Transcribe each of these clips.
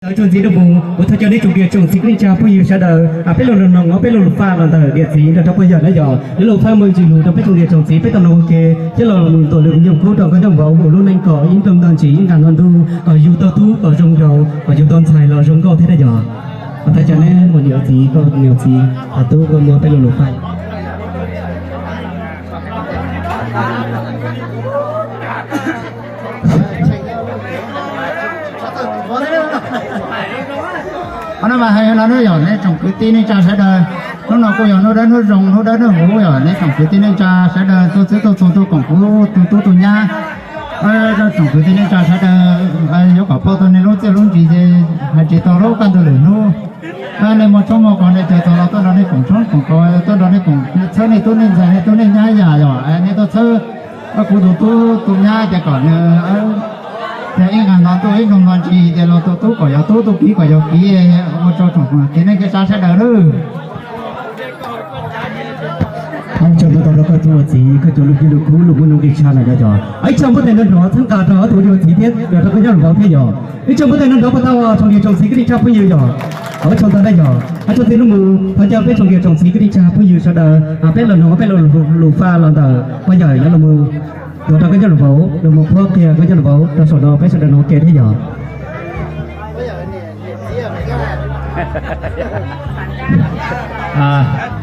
Txuas ntxiv rau mus, kuv thov caw nej tsoom niam tsoom txiv kwv tij neej tsa phooj ywg sawv daws, peb los nrog noog ob peb lo lus faj los ntawm niam txiv nrog rau pog yawm na yog, lub lus faj mus ntsis lus rau peb tsoom niam tsoom txiv peb tau noog ua ke, thiab los mus tuam lwm nyoog kub rau koj nyob vauv ua lub neej kom ib nroo ntau ntsis ib nqas no ntuj kom yug tau tub kom zoo nraug kom yug tau ntxhais los zoo nkauj thiab na yog. Thov caw neb ua niam txiv koj niam txiv tub koj muab peb lo lus faj. Qhov no mas hais no yog nej tsoom kwv tij neej tsa sawv daws, hnub no kuj yog hnub dawb hnub zoo hnub dawb hnub huv yog nej tsoom kwv tij neej tsa sawv daws tuaj txhua tuaj txhua tuaj koom kuv tus tub tus nyab. Tsoom kwv tij neej tsa sawv daws, yuav kom pauj tau nej lub txiaj lub ntsig ces hais tsis tau lub kaj ntug lwm hnub. Nej muaj tshoob muaj kos nej caw txog los tuaj nrog nej koom tshoob koom kos, tuaj nrog nej koom txhawb nej tub nej ntxhais nej tub nej nyab yam yom, nej tuaj txhawb kuv tus tub tus nyab ces kom nws tias ib nqag no ntuj ib nroo no ntsis ces los tus tub kom yog tub tus kiv kom yog kiv, ua rau tsoom kwv tij neej tsa sawv daws lawm. Thov caw tau rau koj txuas txiv koj cov lus ntuj lus kub lus muaj lus nqi tshaj no yog yog ib tsoom npawb tais nrov nrov txhawb nqa rau ob tug niam txiv thiab rau koj nyob lus vauv thiab yog ib tsoom npawb tais nrov nrov puas tau tsoom niam tsoom txiv kwv tij neej tsa phooj ywg yog. Thov caw tau na yog, thov caw peb tsoom niam tsoom txiv kwv tij neej tsa phooj ywg sawv daws, peb los noog peb lo lus faj los ntawm pog yawm yuav los mus tuav rau koj nyob lus vauv, los mus qhuab qhia koj nyob lus vauv rau saum no peb sawv daws noog ua ke thiab yog.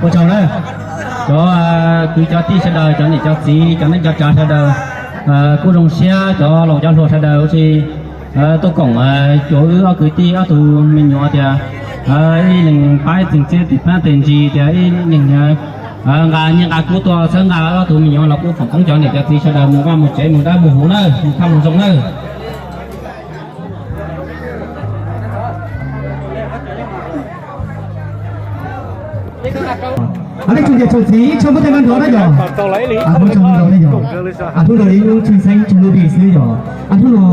Ua tsaug na, cov kwv cov tij sawv daws, cov niam cov txiv, cov neej cov tsav sawv daws, kuj zoo siab cov laus cov hluas sawv daws ua si tuaj koom cuag wb ob kwv tij ob tug me nyuam tias ib leeg pab ib txwm txiaj ib txwm pab ib txwm ntsis tias ib leeg nqa nyiaj nqa kub tuaj txhawb nqa ob tug me nyuam los kuj foom koob cov niam cov txiv sawv daws mus vaj mus tsev mus dawb mus huv nawb, mus thaj mus zoo nawb. Peb tsoom niam tsoom txiv ib tsoom npawb tais nrov nrov na yog, hnub no yog ib lub tshwj xeeb tsoom lub nti xwb yog, hnub no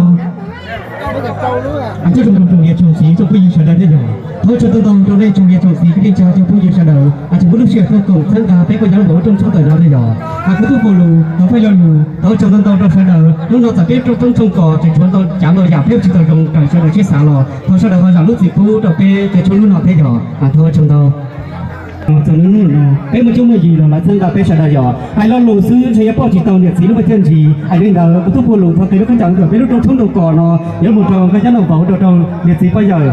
coj tsoom niam tsoom txiv tsoom phooj ywg sawv daws thiab yog, thov caw tau ntau rau nej tsoom niam tsoom txiv kwv tij neej tsa tsoom phooj ywg sawv daws, tsoom muaj lub sij hawm tuaj koom txhawb nqa peb koj nyob lub vauv rooj tshoob tawm no thiab yog. Kuv tub puag lus thov peb lo lus thov caw tau ntau rau sawv daws, hnub no txawm peb rooj tshoob koom tseem tshuav ntau cav ntau yam peb tsis tau zoo raws sawv daws siab xav los thov sawv daws ho zam lub txim pub rau peb tej tshoob hnub no thiab yog. Thov caw ntau. Txog hnub no peb muaj cuab muaj yig los lawv txhawb nqa peb sawv daws yog, hais lo lus xwb ntshe yuav pauj tsis tau niam txiv lub ntiag ntsis. Yog li ntawd kuv tub puag lus thov qhia lub khaub ncaws ntawm peb lub rooj tshoob nraud kos no yuav mus rau koj nyob lub vauv rau rau niam txiv pog yawm.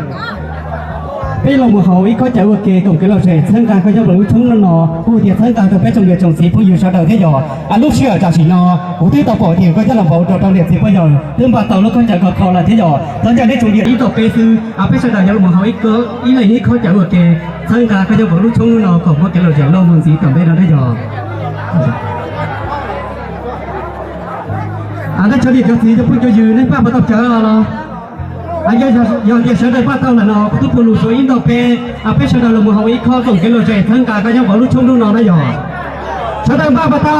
Peb los mus haus ib khob cawv ua ke koom kev lom zem txhawb nqa koj nyob lub tshoob no, kuj tias txhawb nqa rau peb tsoom niam tsoom txiv phooj ywg sawv daws thiab yog. Lub sij hawm tam sim no kuv twb tau pom tias koj nyob lub vauv rau rau niam txiv pog yawm twb npaj tau lub khob cawv khov kho lawm thiab yog. Thov caw nej tsoom niam ib tog peb xwb, peb sawv daws yuav los mus haus ib leeg ib khob cawv ua ke txhawb nqa koj nyob lub tshoob no kom muaj kev lom zem loj mus ntxiv tom ntej no thiab yog. Ntawd cov niam cov txiv cov phooj cov ywg nej npaj puas tau cawv los? Yog tias sawv daws npaj tau lawm no kuv tub puag lus suav ib nto peb, peb sawv daws los mus haus ib khob koom kev lom zem txhawb nqa koj nyob lub tshoob nraud no na yog. Sawv daws npaj puas tau?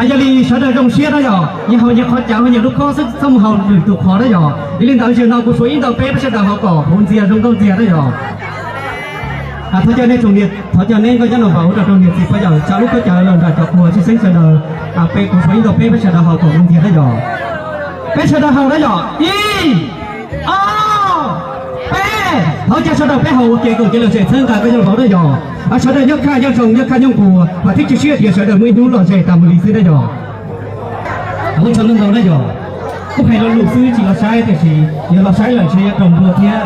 Yog li sawv daws zoo siab na yog, nyias haus nyias qhov cawv, nyias lub khob xwb txhob mus haus lwm tus qhov na yog. Yog li ntawd zaum no kuv suav ib nto peb, peb sawv daws haus kom huv ntxiag zoo nkauj ntxiag na yog. Thov caw nej tsoom niam, thov caw nej nkauj nyob lub vauv rau rau niam txiv pog yawm tsa lub khob cawv los nram cov qhua tshwj xeeb sawv daws. Peb kuv suav ib nto peb, peb sawv daws haus kom huv ntxiag na yog. Peb sawv daws haus na yog, ib, ob, peb. Thov caw sawv daws peb haus ua ke koom kev lom zem txhawb nqa koj nyob lub vauv na yog. Sawv daws nyob kaj nyob zoo nyob kaj nyob nquag, vam thiab cia siab tias sawv daws muaj ib hnub lom zem tas mus li xwb na yog. Ua tsaug ntau ntau na yog. Kuj hais lo lus xwb tsis los saib tiam sis yog los saib lawm ntshe yuav raug nplua thiab.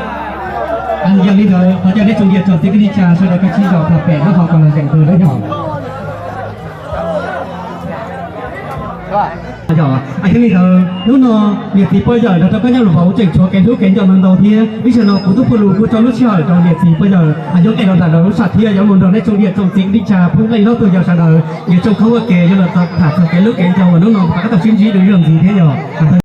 Yog li ntawd thov caw nej tsoom niam tsoom txiv kwv tij neej tsa sawv daws kav tsij zom tham pem lub hauv kom lom zem tus na yog. Yog li ntawd hnub no niam txiv pog yawm nrog rau koj nyob lub vauv tseem tshuav kev hlub kev nco ntau ntau thiab. Ib zaug no kuv tub puag lus kuj tso lub sij hawm rau niam txiv pog yawm yuav nqis los nram lawv lub sam thiab yuav mus nrog nej tsoom niam tsoom txiv kwv tij neej tsa phooj ywg leej tub yawg sawv daws nyias tsoo khoob ua ke yuav los tham txog kev hlub kev nco uas hnub no rov qab tau sib ntsib dua ib zaug ntxiv thiab yog.